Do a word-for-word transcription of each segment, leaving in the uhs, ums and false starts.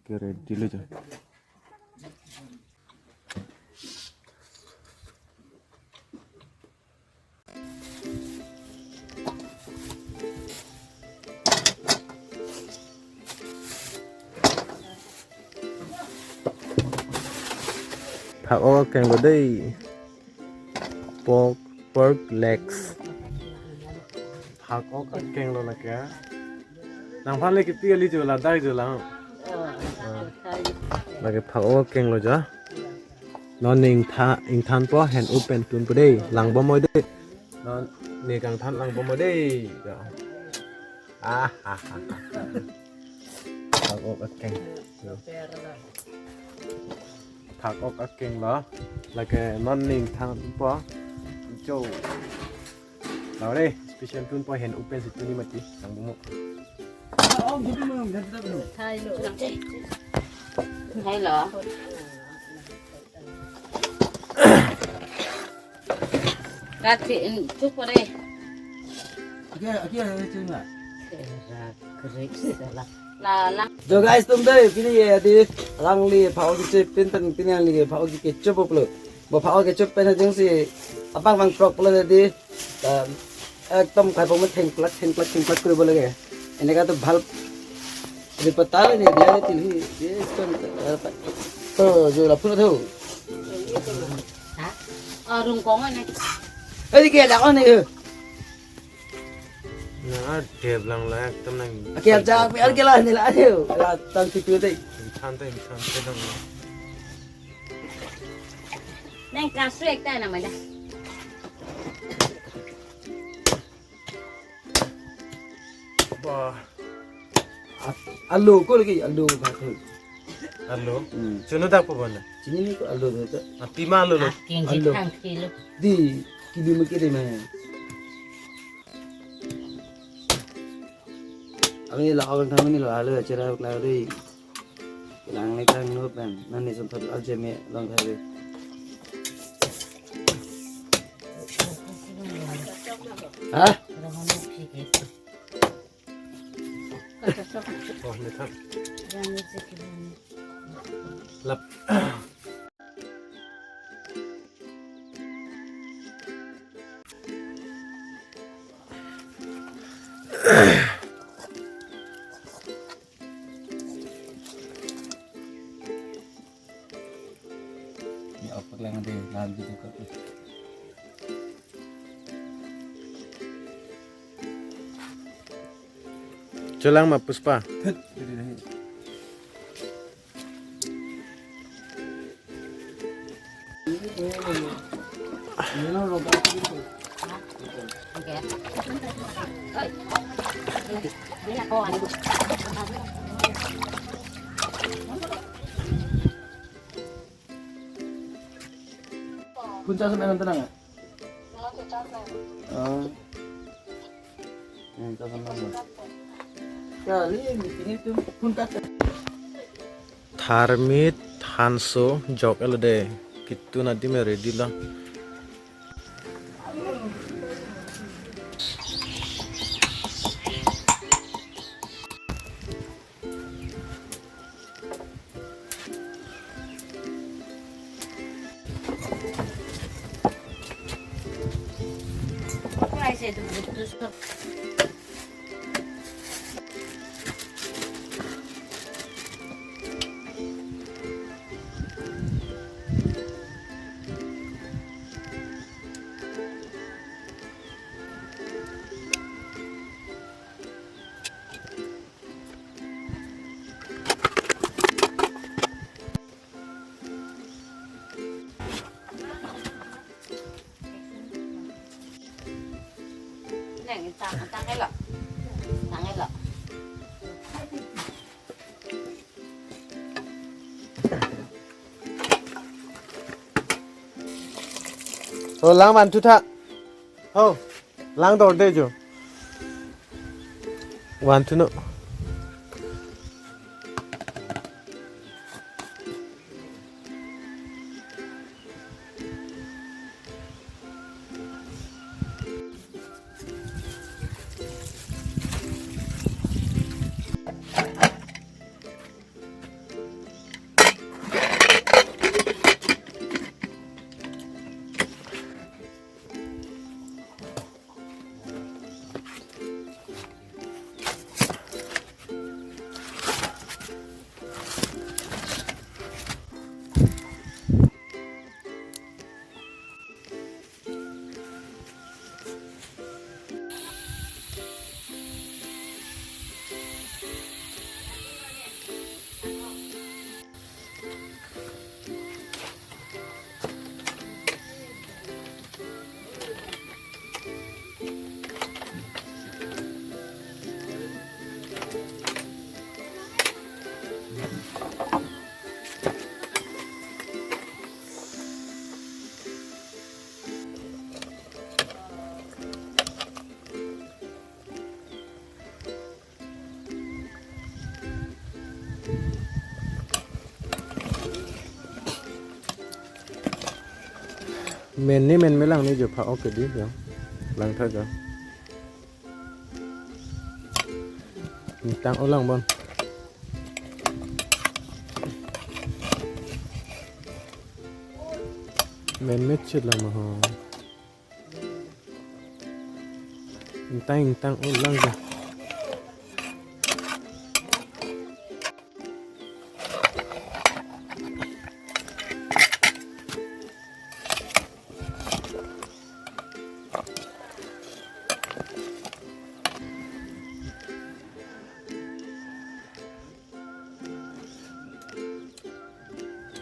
Ke ready lo jo. Phak-ok akeng lo dei. Pork, pork legs. Phak-ok akeng lo lake. Nangphan le kipi kali jo, ladak jo lang. Ah. Lake phak-ok akeng lo jo. Non ne ingtha-, ingthanpo, hen-up pen tunpo dei. Langbom oi dei. Non ne kangthan langbom oi dei. Jo. Ah, ah, ah, ah. Phak-ok akeng. Phak-ok akeng lo. Lake non ne ingthanpo. Jo. Lo dei, special tunpo, hen-up pensi tunji mati. Langbom. Thailo. Thailo. Kati, in, chup ko dei. Aki, aki, aki, chup na. Kera, kera, sela. La, la. Jo guys, tum dei, pini ye dei, alangli phak-ok kechepin pen pini alangli phak-ok kechop uplo. Bo phak-ok kechop pen jongsi abang bang prok pulo dei. Ta ekdom khai pong thengklak, thengklak, thengklak koribo lage. Eneka to bhal. Ri patal ne dia til hi. Ye ekdom, eh, to jo la phun tho. Ha? Ah, rung kong ne. Eri ke dak on ne. Na, dep lang la, ekdom nang. Aki ajak, pi ar ke la ne la ne. La tang kitu dei. Than te, than te dang. Nang kasu ekta na mada. Bah. A-, alu ko lagi, alu bhatu. Alu? Hmm. Chunu dak po bana? Chini ni ko alu bhatu. Ah, pima alu lo? Ah, kinji alu. Thang kilo. Di, kilo ma kilo ma. Ang ila orang kami ni lo, alu acara kelari. Lang ni tang no pen, nani son thot al jeme long thari. Ha? Oh, ni than. Lap. Ya, apa lang dei, lahan gitu kok. Chelang ma, Puspa? Hut, gitu deh. Phone charge ma nang tenang ya? Oh. Yang charge ma nang. Kali ini, ini tuh phone charge. Tharmit thanso jok-et lo dei. Kitun adim ready lo. Neng, tang, tang elo. Tang elo. Oh, lang man thu tha. Oh, lang dor dei jo. Van thu no. Men ni men melang ni jo pha-ok ke di jo. Langtha jo. Ingtang olang bon. Men met chit lang ma ho. Ingtang ingtang olang jo.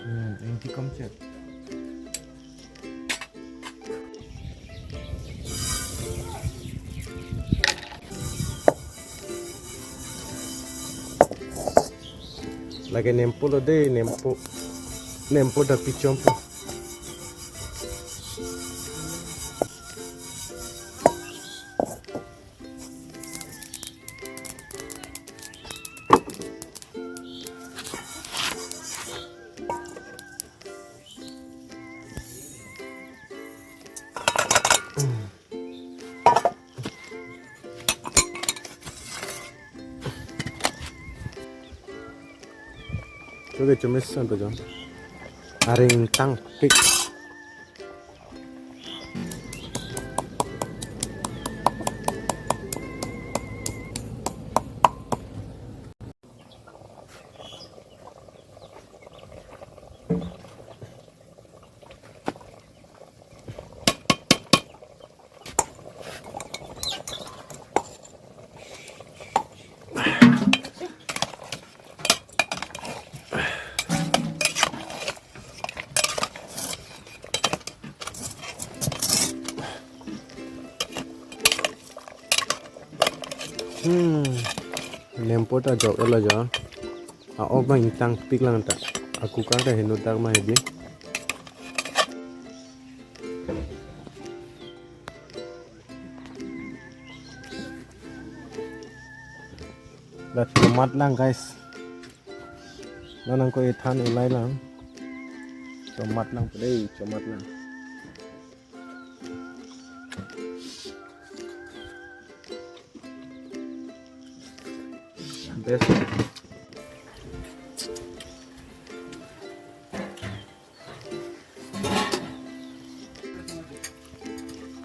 Hmm, engti kom chet. Lake nempo lo de, nempo. Nempo ta pichompo. Choke chomes an pajon. Areng tangpik. Hmm. Nempo ta jok elo jo. A-ok abang ingtangpik lang ta. Aku kang ta heno dak ma hedi. Dak chomat lang, guys. Non nangko ethan ulai lang. Chomat lang, pre, chomat lang. Best.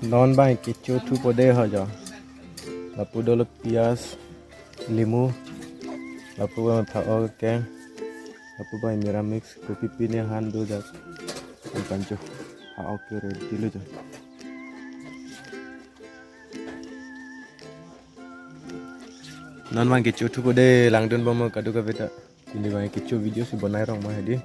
Non abang kecho thupo de ho jo. Lapu dolo piyaj, limu. Lapu abang pha-ok ke. Lapu abang mera mix, kopi pine han do jak. Ang pancho. Pha-ok ke ready lo jo. Non abang kecho thupo de, langdun bom kadokave ta. Pini abang kecho video si bonai rong ma hedi.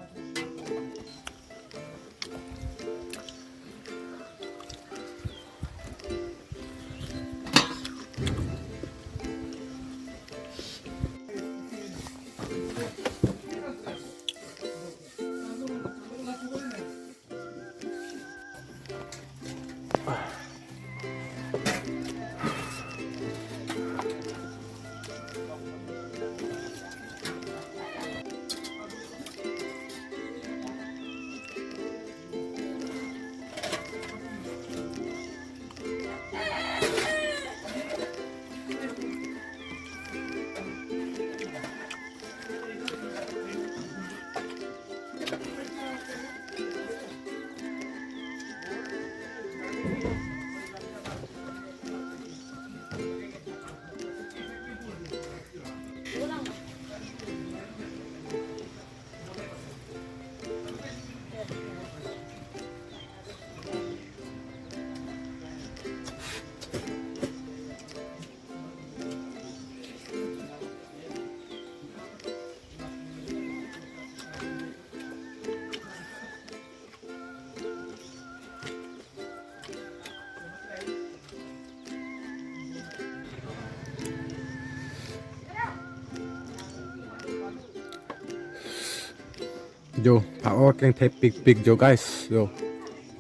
Jo, pha-ok kengthepikpik jo, guys. Jo,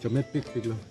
chometpikpik lo.